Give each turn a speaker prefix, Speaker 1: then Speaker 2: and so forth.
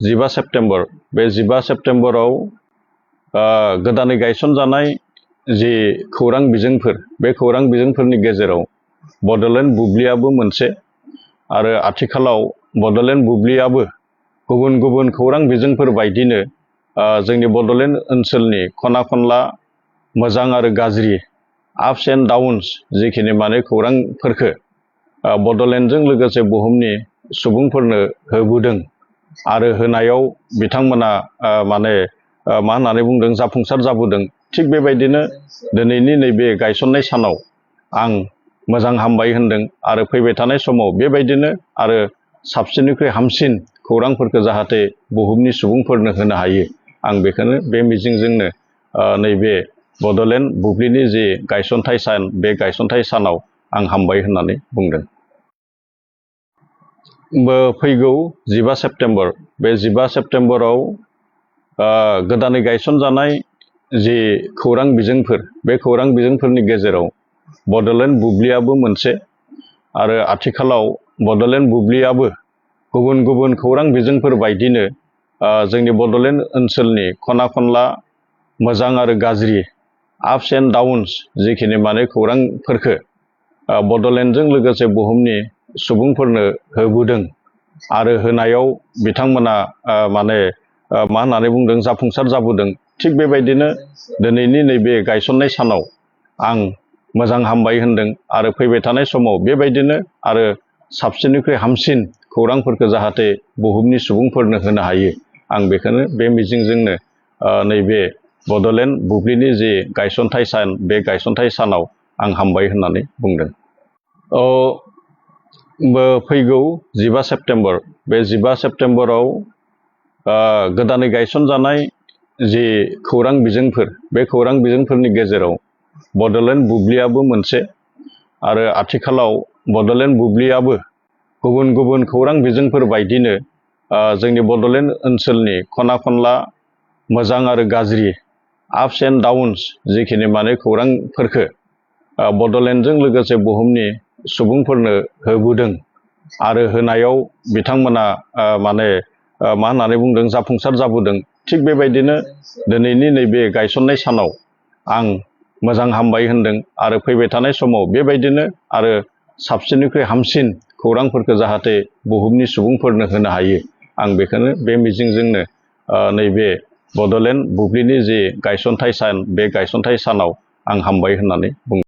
Speaker 1: 15 September बे 15 सेप्टेम्बराव गोदानै गायसनजानाय जि खौरां बिजोंफोर बे खौरां बिजोंफोरनि गेजेराव बड'लेण्ड बुब्लियाबो मोनसे आरो आथिखालाव बड'लेण्ड बुब्लियाबो गुबुन गुबुन खौरां बिजोंफोर बायदिनो जोंनि बड'लेण्ड ओनसोलनि खना खनला मोजां आरो गाज्रि आपस एन्ड डाउन्स जिखिनि माने खौरांफोरखौ बड'लेण्डजों लोगोसे बुहुमनि सुबुंफोरनो होबोदों आरो होनायाव बिथांमोना माने मा होननानै बुंदों जाफुंसार जाबोदों। थिग बेबायदिनो दिनैनि नैबे गायसननाय सानाव आं मोजां हामबाय होनदों आरो फैबाय थानाय समाव बेबायदिनो आरो साबसिननिख्रुइ हामसिन खौरांफोरखौ जाहाथे बुहुमनि सुबुंफोरनो होनो हायो आं बेखौनो बे मिजिंजोंनो नैबे बड'लेण्ड बुब्लिनि जि गायसनथाय सान बे गायसनथाय सानाव आं हामबाय होननानै बुंदों। फैगौ 15 सेप्टेम्बर बे 15 सेप्टेम्बराव गोदानै गायसनजानाय जि खौरां बिजोंफोर बे खौरां बिजोंफोरनि गेजेराव बड'लेण्ड बुब्लियाबो मोनसे आरो आथिखालाव बड'लेण्ड बुब्लियाबो गुबुन गुबुन खौरां बिजोंफोर बायदिनो जोंनि बड'लेण्ड ओनसोलनि खना खनला मोजां आरो गाज्रि आपस एन्ड डाउन्स जिखिनि माने खौरांफोरखौ बड'लेण्डजों लोगोसे बुहुमनि सुबुंफोरनो होबोदों आरो होनायाव बिथांमोना माने मा होननानै बुंदों जाफुंसार जाबोदों। थिग बेबायदिनो दिनैनि नैबे गायसननाय सानाव आं मोजां हामबाय होनदों आरो फैबाय थानाय समाव बेबायदिनो आरो साबसिननिख्रुइ हामसिन खौरांफोरखौ जाहाथे बुहुमनि सुबुंफोरनो होनो हायो आं बेखौनो बे मिजिंजोंनो नैबे बड'लेण्ड बुब्लिनि जि गायसनथाय सान बे गायसनथाय सानाव आं हामबाय होननानै बुंदों। फैगौ 15 सेप्टेम्बर बे 15 सेप्टेम्बराव गोदानै गायसनजानाय जि खौरां बिजोंफोर बे खौरां बिजोंफोरनि गेजेराव बड'लेण्ड बुब्लियाबो मोनसे आरो आथिखालाव बड'लेण्ड बुब्लियाबो गुबुन गुबुन खौरां बिजोंफोर बायदिनो जोंनि बड'लेण्ड ओनसोलनि खना खनला मोजां आरो गाज्रि आपस एन्ड डाउन्स जिखिनि माने खौरांफोरखौ बड'लेण्डजों लोगोसे बुहुमनि सुबुंफोरनो होबोदों आरो होनायाव बिथांमोना माने मा होननानै बुंदों जाफुंसार जाबोदों। थिग बेबायदिनो दिनैनि नैबे गायसननाय सानाव आं मोजां हामबाय होनदों आरो फैबाय थानाय समाव बेबायदिनो आरो साबसिननिख्रुइ हामसिन खौरांफोरखौ जाहाथे बुहुमनि सुबुंफोरनो होनो हायो आं बेखौनो बे मिजिंजोंनो नैबे बड'लेण्ड बुब्लिनि जि गायसनथाय सान बे गायसनथाय सानाव आं हामबाय होननानै बुंदों।